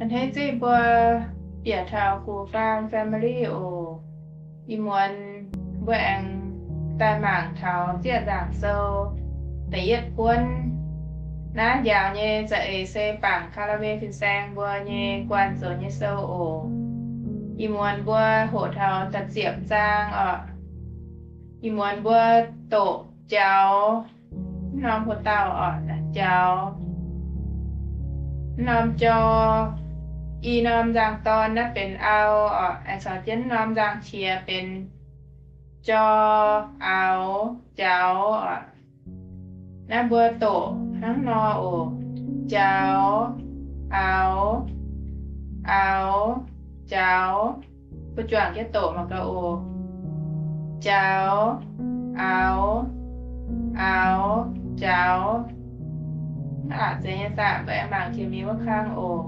A'hneiv zeiv mbuo bieqc taux gux faam family oc. Ih muonz mbuo aengx daaih mangc taux Zieqv Nzaangc Sou da'yietv buonv. Naaiv njaaux nyei za'eix se bangc Kaa^laa^we fin-saeng mbuo nyei guanh zoux nyei sou oc. Ih muonz mbuo hoqc taux da'ziepc zaang oc. Ih muonz mbuo doqc jaux mv norm ho dauh oc, jaux mv norm jor, i norm nzangc-dorn naaiv benx au oc, aengx caux jienv mv norm nzangc-qiex benx jor, aux, jaux oc. Naaiv mbuo doqc hnangv nor oc. Jaux, aux, aux, jaux. Mbuo juangc jienv doqc mangc gaax oc. Jaux, aux, aux, jaux. Aac, zeiz nyei saah? Mbuo aengx mangc jiex mingh wuov kang oc.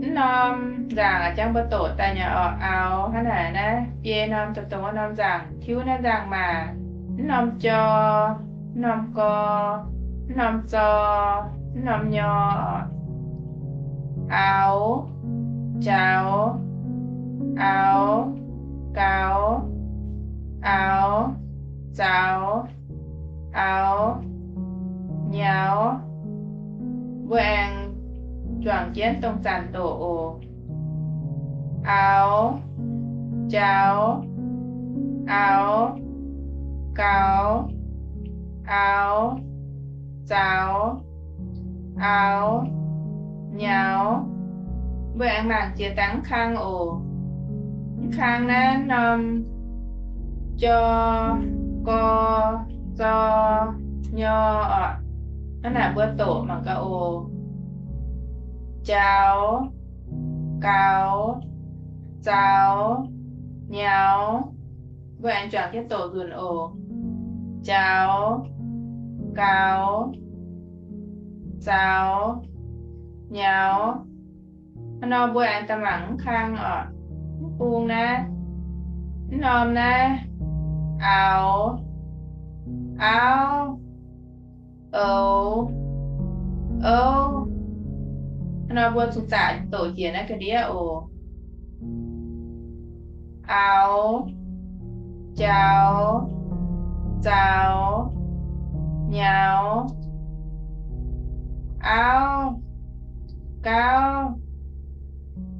Mv norm nzaangc a'jang mbuo doqc daaih nyei oc, aux, hnangv naaic naaiv biei norm dongh dongh wuov norm nzaangc tiuv naaiv nzaangc maac, mv norm jor, mv norm gor, mv norm zor, mv norm nyor. Aux, jaux, aux, gaux, aux, zaux, aux, nyaux. Mbuo aengx juangc jienv dongh zanc doqc oc. Aux, jaux, aux, gaux, aux, zaux, aux, nyaux. Mbuo aengx mangc jiex dangh mv kang oc. Mv kang naaiv norm jor, gor, zor, nyor oc. Hnangv naaic mbuo doqc mangc gaax oc. Jaux, gaux, zaux, nyaux. Mbuo aengx juangc jienv doqc nzunc oc. Jaux, gaux, zaux, nyaux. Hnangv nor mbuo aengx daaih mangc mv kang oc. Mv bung naaiv, mv norm naaiv, aux, auv, oux, ouv. Hnangv nor mbuo zuqc zaqc doqc jiex naaiv ga'ndiev oc. Aux, jaux, zaux, nyaux, auv, gauv,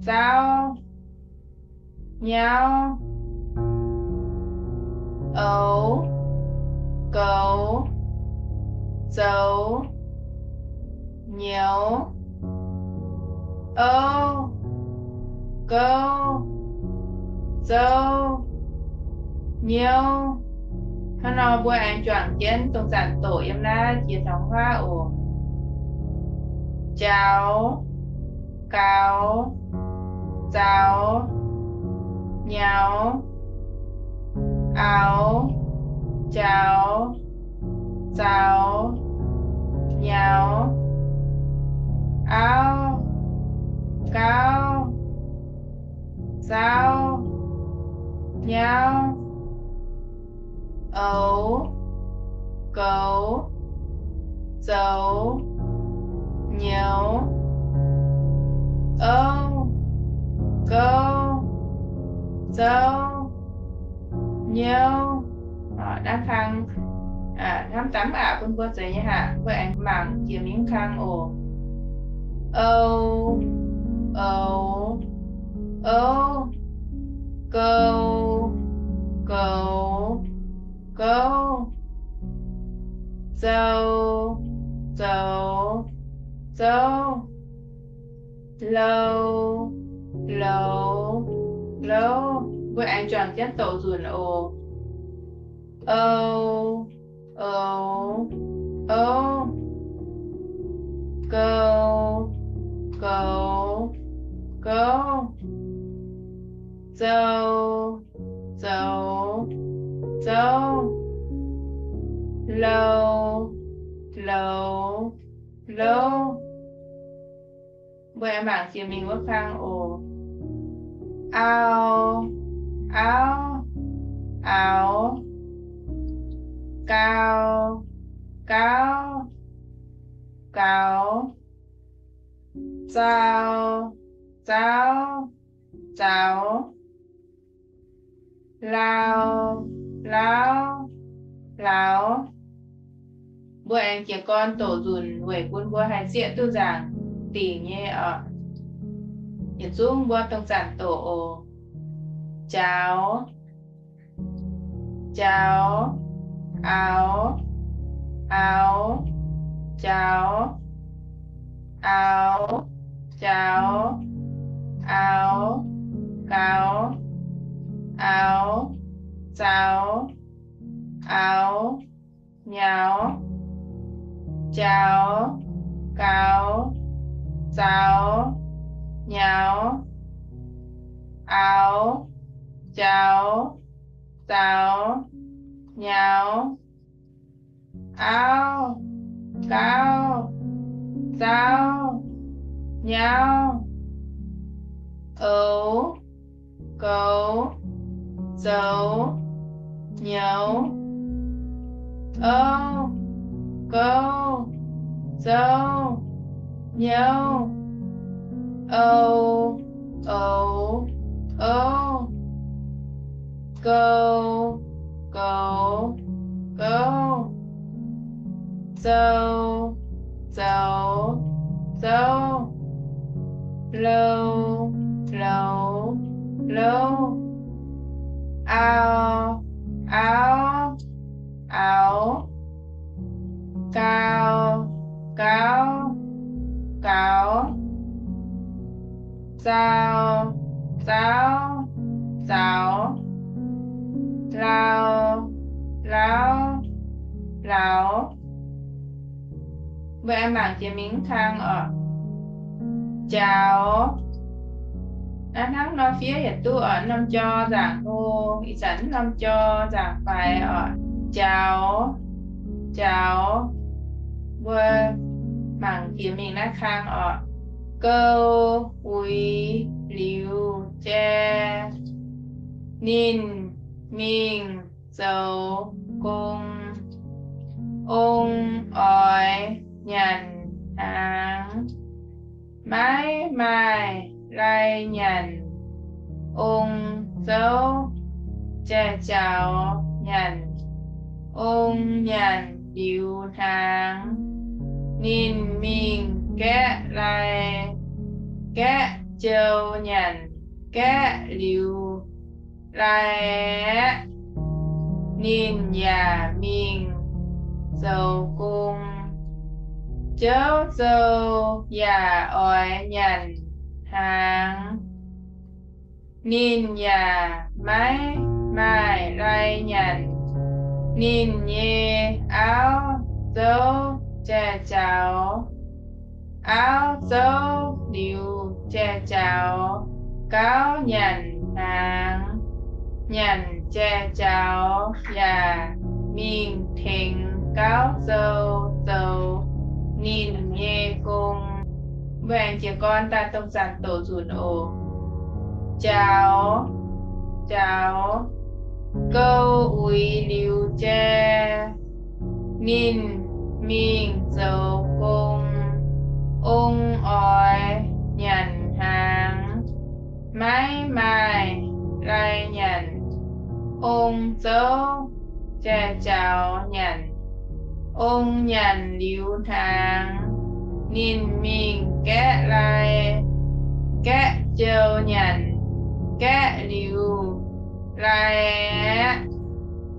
zauv, nyauv, oux, goux, zoux, nyouz, ouv, gouv, zouv, nyouv. Hnangv nor mbuo aengx juangc jienv dongh zanc doqc yiem naaiv jiex taux huaav oc. Jaux, gaux, zaux, nyaux, aux, jaux, zaux, nyaux, auv, gauv, zauv, nyauv, oux, goux, zoux, nyouz, ouv, gouv, zouv, nyouv. Naaiv kang hnamv daaih mv aqc bun mbuo zeiz nyei haic. Mbuo aengx mangc jiex mingh kang oc. Ou, oux, ouv, gou, goux, gouv, zou, zoux, zouv, lou, loux, louv. Mbuo aengx juangc jienv doqc nzunc oc. Ou, oux, ouv, gou, goux, gouv, zou, zoux, zouv, lou, loux, louv. Mbuo aengx mangc jiex mingh wuov kang oc. Au, auv, aux, gau, gauv, gaux, zau, zauv, zaux, lau, lauv, lauz. Mbuo aengx jiez gorn doqc nzunc weic bun mbuo haih zieqv duqv nzaangc dingc nyei oc. Yietc zungv mbuo dongh zanc doqc oc. Jaux, jaux, aux, aux, jaux, aux, jaux, aux, gaux, aux, zaux, aux, nyaux, jaux, gaux, zaux, nyaux, aux, jaux, zaux, nyaux, auv, gauv, zauv, nyauv, oux, goux, zoux, nyouz, ou, gouv, zouv, nyouv, ou, oux, ouv, gou, goux, gouv, zou, zoux, zouv, lou, loux, louv, au, auv, aux, gau, gauv, gaux, zau, zauv, zaux, lau, lauv, lauz. Mbuo aengx mangc jiex mingh kang oc. Jaux. Naaiv hnangv nor fiev yietc duqv oc. Norm jor nzaangc hlo, ih zanc norm jor nzaangc faix oc. Jaux, jaux. Mbuo mangc jiex mingh naaiv kang oc. Gou uix liuz jai, ninh mingh zoux gong. Ong oix nyanc hnaangx, maiv maaih lai nyanc. Ong zouv jai-jaux nyanc. Ong nyanc liuz hnaangx, ninh mingh gaeqv lai, gaeqv jou nyanc. Gaeqv liuz lai aeqv, ninh yaac mingh zoux gong. Jouv zou yaac oix nyanc hnaangx. Ninh yaac maiv maaih lai nyanc. Ninh nyei auv zouv jai-jaux. Auv zouv liuz jai-jaux, gauv nyanc hnaangx. Nyanc jai-jaux yaac mingh tengx gauv zou zoux ninh nyei gong. Mbuo aengx jiez gorn daaih dongh zanc doqc nzunc oc. Jaux, jaux. Gou uix liuz jai, ninh mingh zoux gong. Ong oix nyanc hnaangx, maiv maaih lai nyanc. Ong zouv jai-jaux nyanc. Ong nyanc liuz hnaangx, ninh mingh gaeqv lai, gaeqv jou nyanc. Gaeqv liuz lai aeqv,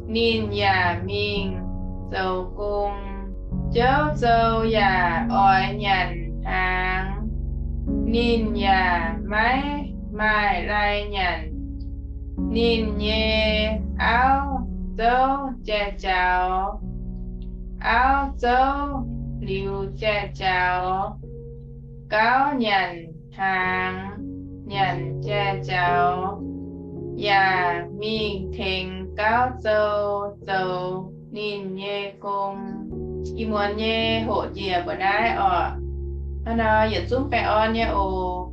ninh yaac mingh zoux gong. Jouv zou yaac oix nyanc hnaangx. Ninh yaac maiv maaih lai nyanc. Ninh nyei auv zouv jai-jaux. Auv zouv liuz jai-jaux, gauv nyanc hnaangx. Nyanc jai-jaux yaac mingh tengx gauv zou zoux ninh nyei gong. Ih muonz nyei hoqc njiec mbuo naaiv oc. Hnangv nor yietc zungv baengh orn nyei oc.